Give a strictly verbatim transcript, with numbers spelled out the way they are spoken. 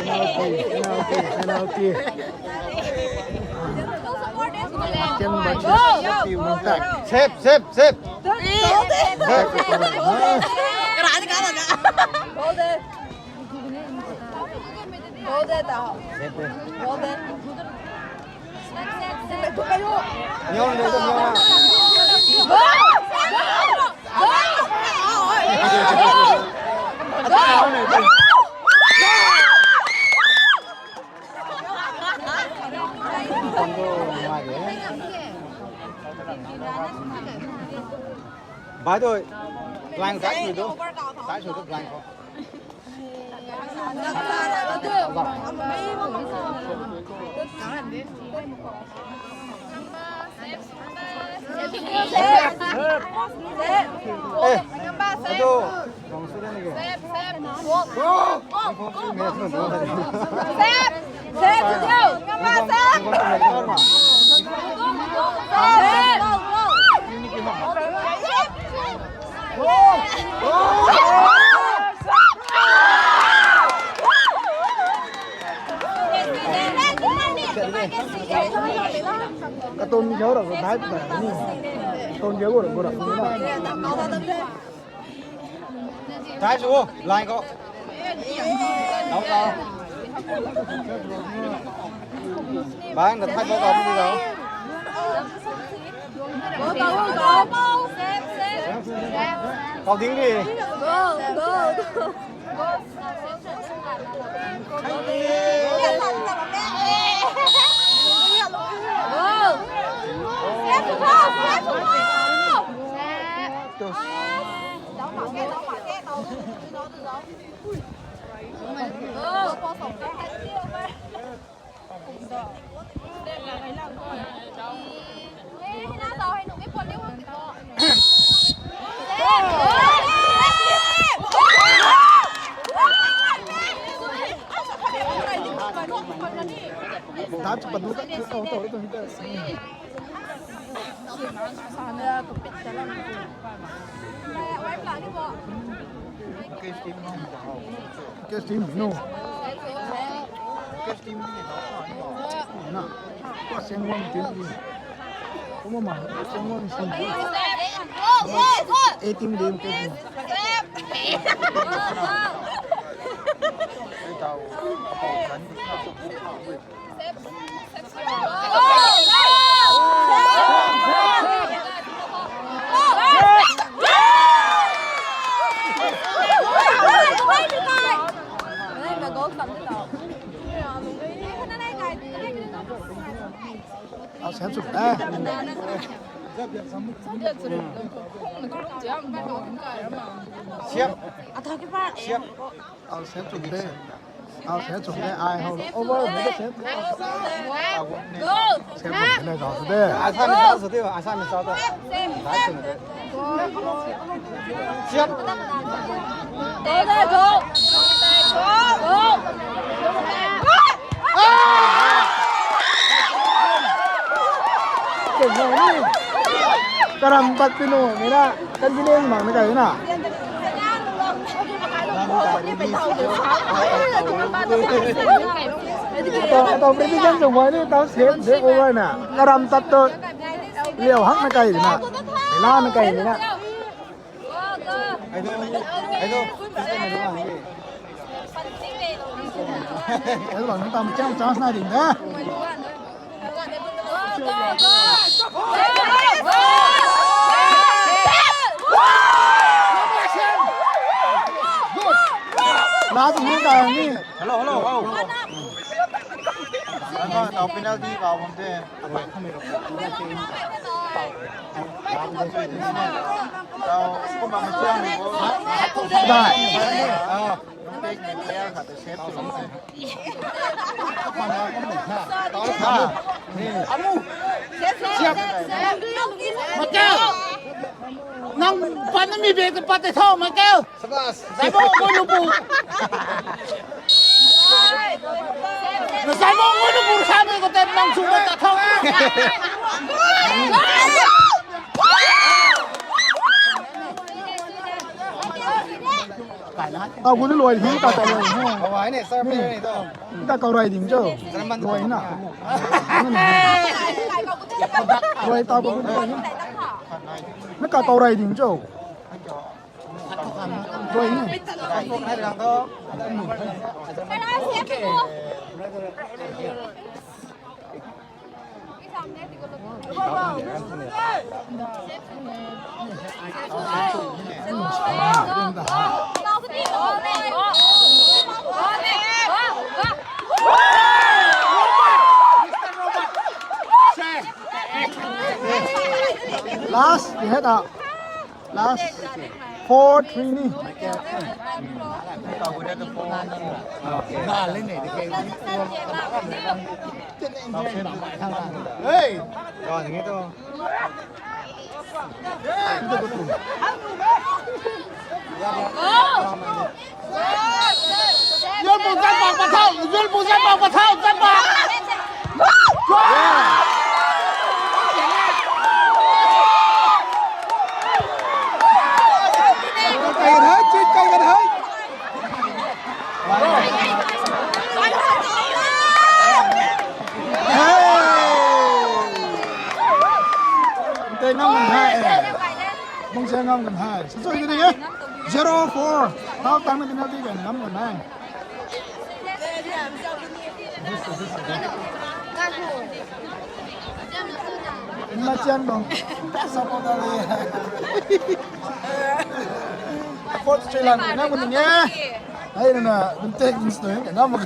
Penalty, penalty, penalty. Ken Bachus, Matthew Mangtak. Save, save, save. Save. Goal de. Goal de tau. Save de. Goal de. Nyon de, nyon. Goal! Goal! Goal! Goal! Bhai tu blank side sw tu. Side sw tu blank ko. Eh, aduh, bang sw de ni ke. Katon ni jauh ra, nai pw ni. Katon jauh ra, ra ni na. Thai su, line ko. Lau, lau. Bang, na thai ko, ko, ko. Kau ding di. Go, go, go. Kes team, no. Kes team ni na. Kua seng wang team ni. Kuma ma, kua seng wang team. A team dem ke. Au, siap suk, eh. Siap. Siap. Au, siap suk de. Au, siap suk de. Ai, hau. Over, over, siap. Siap suk de, kau suk de. Ai, sa ni sa suk de, ai, sa ni sa de. Siap. Karam pat pinu, mira, confidence mang na kai na. Tau, tau, prediction sung huai ni, tau save de over na. Karam tat tu, liau hak na kai na. La na kai na. Ai do, ai do, ai do, ai do. Ai do, nang tam chance, chance na ding da. Last minute ta ni. Hello, hello, hello. Ano, tau penalty kau bam the. Tau, kumna machang ni ko. Dai. Ah, player khat ta save sw bam the. Amu. Siap. Mateo. Nang pan mi bag ta pat tei tho, Mateo. Shabash. Sai bo ko lu bu. Na sai bo ko lu bu sa mi ko tei nang su ta tho. Tau gu ni luai hi, ka tau luai hi. Hawai ne, sir, pe ne to. Ka kau rai ding cho. Luai na. Luai tau gu ni luai hi. Na ka kau rai ding cho. Luai hi. Last, you head up. Last. Four, three ni. Hey! Yul pu zat bak pathau, yul pu zat bak pathau, zat bak. Kai kan hai, chit kai kan hai. Hey! Tei ngam kan hai. Bung se ngam kan hai. Sa soi ni e. Zero four. Thau tang na penalty kan ngam kan hai. Inna chian bang. Support ali. Support Sri Lanka na mun nge. Ai na, mun tek mun stoi na mun.